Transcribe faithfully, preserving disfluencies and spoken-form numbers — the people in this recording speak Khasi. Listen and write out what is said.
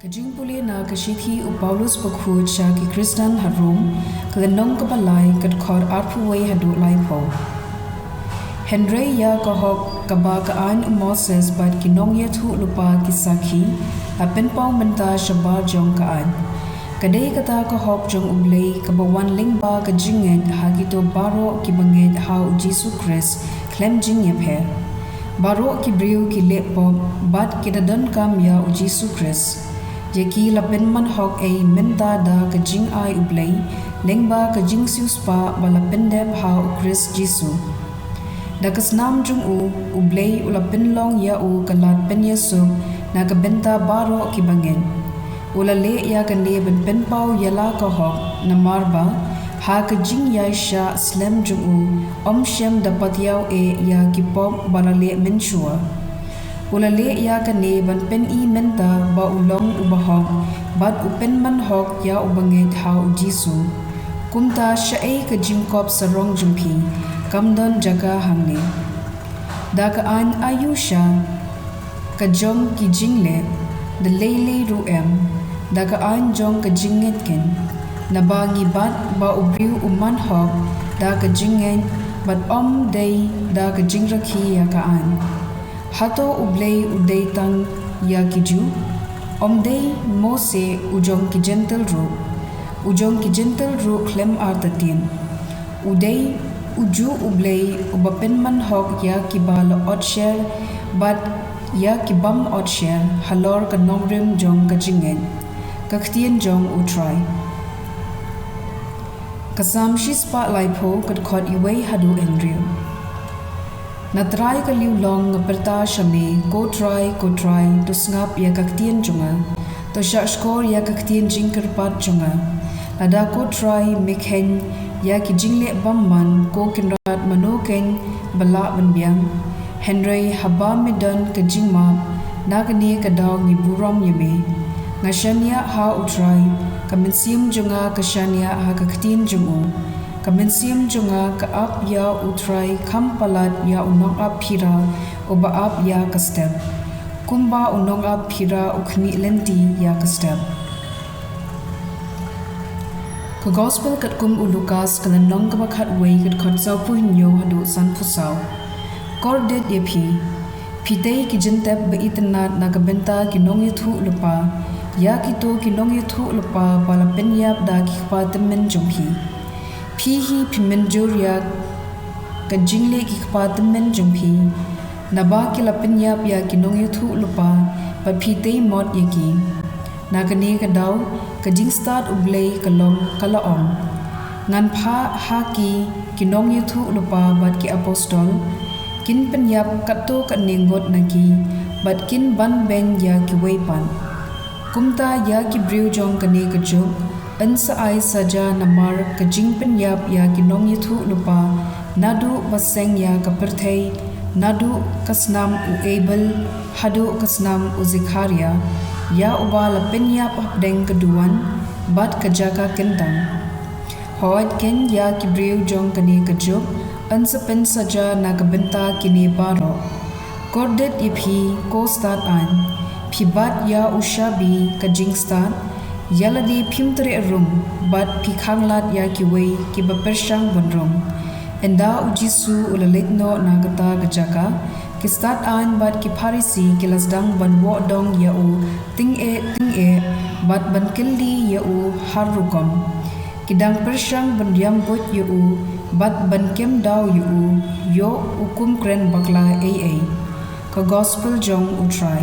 Ka jingpule na ka shithi u Paulus bakhuid sha ki Khristan ha Rom, ka lynnong kaba lai, ka dkhot arphew wei haduh laiphew. Hynrei ïa ka hok kaba ka aiñ u Moses bad ki nongïathuhlypa ki sakhi la pynpaw mynta shabar jong ka aiñ, ka dei kata ka hok jong U Blei kaba wan lyngba ka jingngeit ha kito baroh kiba ngeit ha U Jisu Khrist khlem jingïapher. Baroh ki briew ki leh pop bad ki da donkam ïa U Jisu Khrist. Ïa ki la pynman hok ei mynta da ka jingai U Blei, lyngba ka jingsiewspah ba la pyndep ha U Khrist Jisu. Da ka snam jong u, U Blei u la pynlong ïa u ka lad pynïasuk na ka bynta baroh kiba ngeit. U la leh ïa kane ban pynpaw ïa la ka hok, namar ba ha ka jingïaishah slem jong u, ym shym da patiaw eh ïa ki pop ba la leh mynshuwa. U la leh ïa kane ban pyni mynta ba u long u bahok, bad u pynman hok ïa u bangeit ha U Jisu. Kumta shaei ka jingkop sarong jong phi, kam don jaka hangne. Da ka aiñ aiu sha, ka jong ki jingleh, da lei lei ruh em, da ka aiñ jong ka jingngeit keiñ. Naba ngi bat ba u briew u man hok da ka jingngeit, bad ym dei da ka jingrakhe ïa ka aiñ. Hato U Blei u dei tang ïa ki Jiw? Ym dei, Moses u jong ki Jentil ruh, u jong ki Jentil ruh khlem artatien. U dei u Jiw U Blei uba pynman hok ïa kiba la ot sher bad ïa ki bym ot sher halor ka nongrim jong ka jingngeit. Ka ktien jong U Trai. Ka Salm shispah laiphew, ka dkhot iwei haduh hynriew. Na Trai ka liewlong nga pyrta sha me, ko Trai, ko Trai, to sngap ïa ka ktien jong nga, to shahshkor ïa ka ktien jingkyrpad jong nga. Lada ko Trai me kheiñ ïa ki jingleh bymman, ko Kynrad mano keiñ ba lah ban biang? Hynrei haba me don ka jingmap, na kane ka daw ngi burom ïa me. Nga shaniah ha U Trai, ka mynsiem jong nga ka shaniah ha ka ktien jong u. Ka mynsiem jong nga ka ap ïa U Trai kham palat ïa u nongap phira uba ap ïa ka step, kumba u nongap phira u khmih lynti ïa ka step. Ka Gospel katkum u Lukas, ka lynnong kaba khatwei, ka dkhot sawphew hynñiew haduh sanphew saw. Kordit ïa phi, phi tei ki jingtep ba itynnad na ka bynta ki nongïathuhlypa, ïa kito ki nongïathuhlypa ba la pynïap da ki kpa tymmen jong phi. Phi hi phi mynjur ïa ka jingleh ki kpa tymmen jong phi, naba ki la pynïap ïa ki nongïathuhlypa, bad phi tei mot ïa ki. Na kane ka daw, ka jingstad U Blei ka long ka la ong: Ngan phah ha ki ki nongïathuhlypa bad ki apostol, kin pynïap katto katne ngut na ki, bad kin banbeiñ ïa kiwei pat. Kumta ïa ki briew jong kane ka juk, yn sa ai saja namar ka jingpynïap ïa ki nongïathuhlypa, naduh ba seng ïa ka pyrthei, naduh ka snam u Abel haduh ka snam u Zekaria, ïa uba la pynïap hapdeng ka duwan bad ka jaka kyntang. Hooid keiñ, ïa ki briew jong kane ka juk, yn sa pynsaja na ka bynta kine baroh. Kordit ïa phi, ko stad aiñ, phi bat ïa u shabi ka jingstad, ïa lade phim treh rung, bad phi khanglad ïa kiwei kiba pyrshang ban rung. Ynda U Jisu u la leit noh na kata ka jaka, ki stad aiñ bad ki Pharisi ki la sdang ban woh dong ïa u tyngeh tyngeh, bad ban kylli ïa u har rukom. Ki dang pyrshang ban riam buit ïa u, bad ban kem daw ïa u, ïoh u kum kren bakla ei ei. Ka Gospel jong U Trai.